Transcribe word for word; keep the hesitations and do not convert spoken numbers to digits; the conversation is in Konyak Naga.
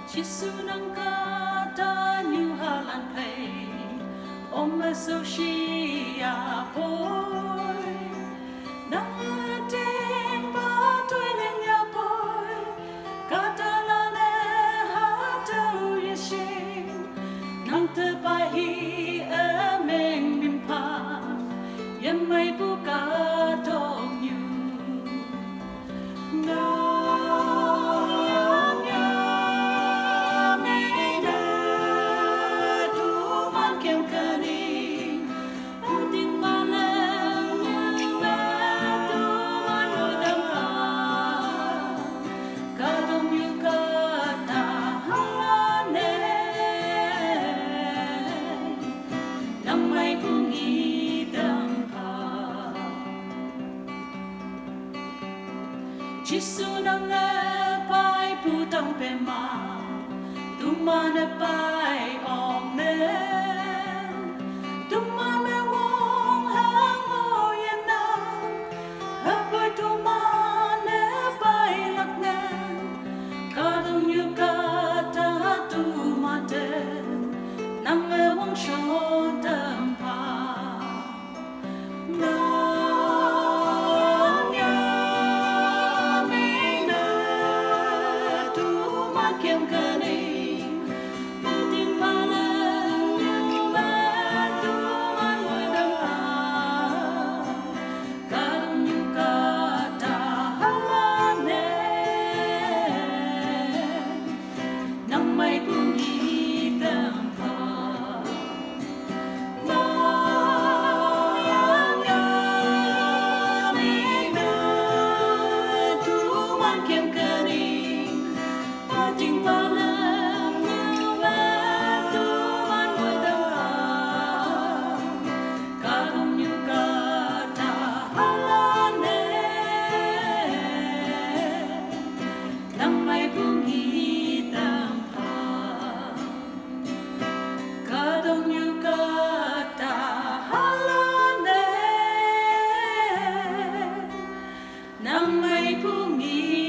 Jisu nang kata ñu halan pei, om me so shia poi. Nang ding ba tui ning ya poi, kata la ne ha tau ye shing. Nang te pa hi e meng min pa, ye mai bu ka dong ñu. Jisu nang e pai pu tang pe ma, tu ma ne pai ong ne, tu ma ne wong hang o ye na, ha poi tu ma ne pai lak ne, ka dong ñu kata tu ma te, nang e wong shon tam pa. Nang mai pu ngi